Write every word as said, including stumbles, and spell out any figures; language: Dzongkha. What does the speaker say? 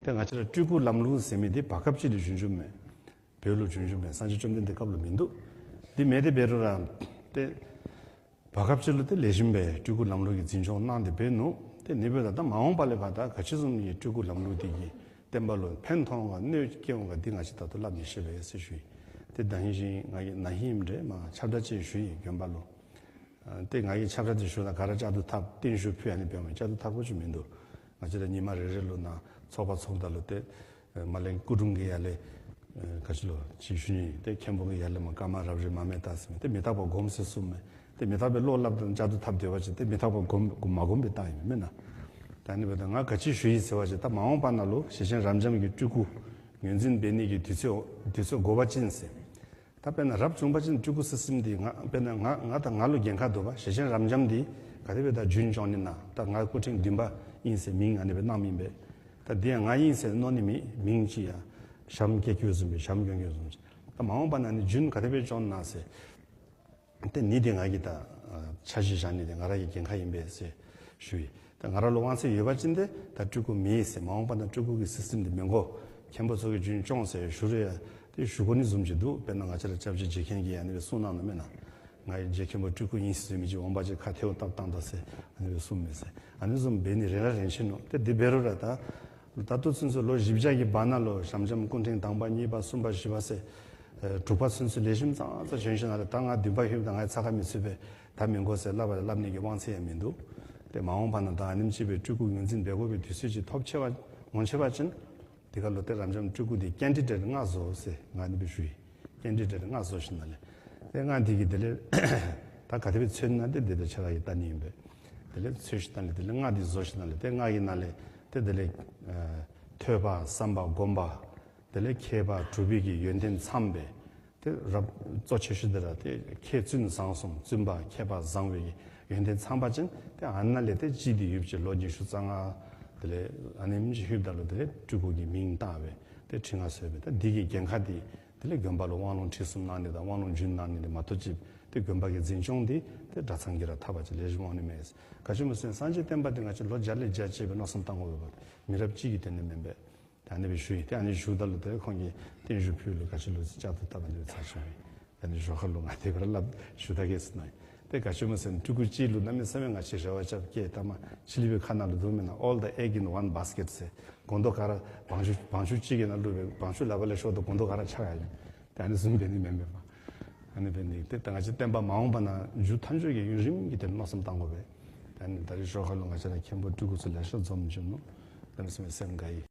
ཏེ་ང་བཅས་ར་སྤྲུལ་སྐུ་ལམ་ལུགས་ཟེར་མི་འདི་བར་སྐབས་ཅིག་ལུ་བྱུང་བྱུངམ་མས། བོད་ལུ་བྱུང་བྱུངམ་མས། སངས་རྒྱས་བཅོམ་ལྡན་འདས་སྐབས་ལུ་མིན་འདུག། འདི་མེན། དེ་འབད་རུང་ར་ཏེ་བར་སྐབས་ཅིག་ལུ་ཏེ་ལེགས་ཤོམ་སྦེ་སྤྲུལ་སྐུ་ལམ་ལུགས་ཀྱི་འཛིན་སྐྱོང་གནང་སྟེ་འབད་ནུག། ཏེ་ཨ་ནི་འབདཝ་ད་ད་མ་འོངས་པ་ལས་ཕར་ད་ག་ཅི་བཟུམ་གྱི་སྤྲུལ་སྐུ་ལམ་ལུགས་འདི་གིས་བསྟན་པ་ལུ་ཕན་ཐོགས་འོང་ག་གནོད་སྐྱེལ་འོང་ག་འདི་ང་བཅས་ད་ལྟོ་སླབ་མི་ཤེས་པས་ཟེར་ཞུ་ཡི། ཏེ་ད་ཨིན་ཞིན་ང་གིས་ན་ཧིང་འདྲེ་མ་ཁྱབ་བསྒྲགས་ཅིག་ཞུ་ཡི་དགོན་པ་ལུ། ཨ་ཏེ་ང་གིས་ཁྱབ་བསྒྲགས་འདི་ཞུཝ་ད་ག་ར་བཅའ་བཏུབ་འཐབ་བརྟན་བཞུགས་ཕུལ་ཨ་ནི་འབདཝ་མས། བཅའ་བཏུབ་འཐབ་དགོཔ་ཅིག་མིན་འདུག། ང་བཅས་ར་ཉི་མ་རེ་རེ་ལུ་ནཱ་ཚོགས་པ་ཚོགསཔ་ད་ལུ་ཏེ་ཨེ་མ་ལན་སྐུ་དྲུང་གི་ཡར་ལས་ཨེ་ག་ཅི་ལོ་ཅིག་ཞུ་ནི། ཏེ་མཁན་པོ་གི་ཡར་ལས་མར་བཀའ་མ་རབ་རིབ་མ་མེད་ད་ཟེར་མི་ཏེ་མི་རྟག་པ་སྒོམ་ཟེར་གསུངམ་མས། ཏེ་མི་རྟག་པའི་བློ་སླབ་ད་བཅའ་བཏུབ་འཐབ་སྡོད་པ་ཅིན་ཏེ་མི་རྟག་པ་སྒོམ་མ་སྒོམ་པའི་རྟགས་ཨིན་མས་མེན་ན། ད་ཨ་ནི་འབདཝ་ད་ང་ག་ཅི་ཞུ་ཡི་ཟེར་བ་ཅིན་ད་མ་འོངས་པ་ནང་ལུ་ཞེ་ཆེན་རབ་འབྱམས་ཀྱི་སྤྲུལ་སྐུ་ངོས་འཛིན་འབད་ནི་གི་དུས་ཚོད་དུས་ཚོད་འགོར་བ་ཅིན་ཟེར། ད་དཔེར་ན་རབ་བྱུང་པ་ཅིན་སྤྲུལ་སྐུ་སི་སི་ཊམ་འདི་ང་དཔེར་ན་ང་ང་ད་ང་ལུ་འགན་ཁག་འདུག་པ། ཞེ་ཆེན་རབ་འབྱམས་འདི་ག་དེ་སྦེ་ད་རྒྱུན་སྐྱོང་ནི་ན། ད་ང་སྐུ་ཕྲེང་བདུན་པ་ཨིན་ཟེར་མིང་ཨ་ནི་སྦེ་གནངམ་ཨིན་པས། ད་འདི་ཡང་ང་ཨིན་ཟེར་མནོ་ནི་མེད། མིང་ཅིག་ཡང་ཞྭམོ་སྐྱེ་སྐྱེཝ་བཟུམ་སྦེ་ཞྭམོ་གྱོན་གྱོནམ་བཟུམ་ཅིག། ད་མ་འོངས་པ་ན་ཨ་ནི་རྒྱུན་ག་དེ་སྦེ་སྐྱོང་ན་ཟེར། ཏེ་ཨ་ནི་འདི་ང་གིས་ད་ཨ་འཆར་གཞི་བཞག་ནི་འདི་ང་ར་གི་འགན་ཁག་ཨིན་པས་ཟེར་ཞུ་ཡི། ད་ང་ར་ལུ་དབང་ཚད་ཡོད་པ་ཅིན་ཏེ་ད་སྤྲུལ་སྐུ་མེད་ཟེར་མ་འོངས་པ་ན་སྤྲུལ་སྐུ་གི་སི་སི་ཊམ་འདི་མི་དགོ། མཁན་པོ་ཚུ་གིས་རྒྱུན་སྐྱོང་ཟེར་ཞུ་རུང་ཡང་ཏེ་ཞུ་དགོ་ནི་བཟུམ་ཅིག་འདུག། དཔེར་ན་ང་བཅས་ར་སྐྱབས་རྗེ་རྗེ་མཁན་གྱིས་ཨ་ནི་སྦེ་གསུངས་གནང་ནུག་མེན་ན། ང་ཡང་རྗེ་མཁན་པོ་སྤྲུལ་སྐུ་ཨིན་ཟེར་མི་ཅིག་འོང་པ་ཅིན་ཁ་ཐལཝ་བཏབ་བཏང་ད་ཟེར་ཨ་ནི་སྦེ་གསུངམ་མས་ཟེར། ཨ་ནི་བཟུམ་འབད་ནི་རེ་ར་རན་ཆི་ནུག། ཏེ་འདི་འབད་རུང་ར་ད་ད་ལྟོ་ཚུན་ཚོད་ལོ་བཞི་བརྒྱ་གི་བར་ན་ལུ་རབ་འབྱམས་སྐུ་ཕྲེང་དང་པ་གཉིས་པ་གསུམ་པ་བཞི་པ་ཟེར་ཨེ་དྲུག་པ་ཚུན་ཚོད་ལེགས་ཤོམ་ཙང་ཙང་བྱོན་ཞིནམ་ལས་ད་ང་བདུན་པ་ལྷོདཔ་ད་ང་ཡང་ཚ་ཁ་མི་ཚུད་པས། ད་མི་དགོ་ཟེར་སླབ་པ་སླབ་ནི་གི་དབང་ཚད་ཡང་མིན་འདུག། ཏེ་མ་འོངས་པ་ན་ད་ཨ་ནེམ་ཅིག་སྦེ་སྤྲུལ་སྐུ་ངོས་འཛིན་འབད་དགོ་པའི་དུས་ཚོད་ཅིག་ཐོབ་ཆེ་བ་འོང་ཆེ་བ་ཅིན་དེ་ཁར་ལུ་ཏེ་རབ་འབྱམས་སྤྲུལ་སྐུ་འདི་ཀེན་ཌི་ཌེཊ་ལྔ་བཟོ་ཟེར་ང་ཨ་ནི་སྦེ་ཞུ་ཡི། ཀེན་ཌི་ཌེཊ་ལྔ་བཟོ་ཞིནམ་ལས་ཏེ་ལྔ་འདི་གིས་དེ་ལས་ད་ག་དེ་སྦེ་འཚོལ་ན་ཏེ་དེ་ཏེ་ཁྱོད་ར་གིས་བལྟ་ནི་ཨིན་པས། དེ་ལས་འཚོལ་ཞིནམ་ལས་དེ་ལས་ལྔ་འདི་བཟོ་ཞིནམ་ལས་ཏེ་ལྔ་གི་ནང་ལས་ཏེ་དེ་ལས་ཨ་ཐོས་པ་བསམ་པ་སྒོམ་པ་དེ་ལས་མཁས་པ་གྲུབ་པའི་གི་ཡོན་ཏན་ཚངམ་སྦེ་ཏེ་རབ་གཙོ་ཆེ་ཤོས་འདི་ར་ཏེ་མཁས་བཙུན་བཟང་གསུམ། བཙུན་པ་མཁས་པ་བཟང་པོའི་ཡོན་ཏན་ཚང་པ་ཅིན་ཏེ་ཨ་ནཱ་ལས་ཏེ་གཅིག་འདི་ཡུདཔ་ཅིག་ལོ་ཉི་ཤུ་རྩ་ལྔ་དེ་ལས་ཨ་ནེམ་ཅིག་ལྷོདཔ་ད་ལུ་དེ་ལས་སྤྲུལ་སྐུ་གི་མིང་བཏགས་སྦེ་ཏེ་ཁྲི་མངའ་གསོལ་སྦེ། ད་འདི་གི་འགན་ཁག་འདི་དེ་ལས་དགོན་པ་ལུ་དབང་ལུང་ཁྲིད་གསུམ་གནང་ནི་དང་དབང་ལུང་རྒྱུན་གནང་ནི་འདི་མ་གཏོགས་ཅིག་ཏེ་དགོན་པ་གི་འཛིན་སྐྱོང་འདི་ཏེ་གྲྭ་ཚང་གིས་ར་འཐབ་པ་ཅིན་ལེགས་ཤོམ་འོང་ནི་མས། ག་ཅི་སྨོ་ཟེར་ན་སངས་རྒྱས་བསྟན་པ་འདི་ང་བཅས་ལོ་བརྒྱ་ལས་བརྒྱ་བཅད་སྦེ་མནོ་བསམ་བཏང་དགོ་པས། མི་རབས་གཅིག་གི་དོན་ནི་མེན་པས། ད་ཨ་ནི་སྦེ་ཞུ་ཡི། ཏེ་ཨ་ནི་ཞུཝ་ད་ལུ་ཏེ་ཁོང་གིས་བརྟན་བཞུགས་ཕུལ་ལོ་ག་ཅི་ལོ་བཅའ་བཏུབ་འཐབ་ཨ་ནི་སྦེ་ཚར་སོང་ཡི། ད་ཨ་ནི་ཞོར་ཁ་ལུ་ང་དེ་སྦེ་ར་སླབ་ཞུ་ད་གེ་ཟེར་མནོ་ཡི། ཏེ་ག་ཅི་སྨོ་ཟེར་ན་སྤྲུལ་སྐུ་ཅིག་ལུ་གནམ་མེད་ས་མེད་ང་བཅས་རེ་བ་རྐྱབ་གེ། ད་མ་ཕྱི་གླིང་པའི་ཁ་ནང་ལུ་འདུག་མེན་ན། All the egg in one basket ཟེར། སྒོང་རྡོག་ག་ར་བང་ཆུ་བང་ཆུ་གཅིག་གི་ནང་བླུགས་སྦེ་བང་ཆུ་ལག་པ་ལས་ཤོར་ད་སྒོང་རྡོག་ག་ར་ཆག་ཡར་འགྱོ། ཏེ་ཨ་ནི་བཟུམ་འབད་ནི་མེན་པས་པ། ཨ་ནི་འབད་ནི་ཏེ་ད་ང་བཅས་བསྟན་པ་མ་འོངས་པ་ན་མཇུག་མཐའ་མཇུག་གི་ཡུན་རིངམོ་གི་དོན་མནོ་བསམ་བཏང་དགོ་པས། ད་ཨ་ནི་ད་རེས་ཞོར་ཁ་ལུ་ང་བཅས་ར་མཁན་པོ་སྤྲུལ་སྐུ་ཚུ་ལེ་ཤ་འཛོམས་བྱུང་ནུག། གནམ་མེད་ས་མེད་སེམས་དགའ་ཡི།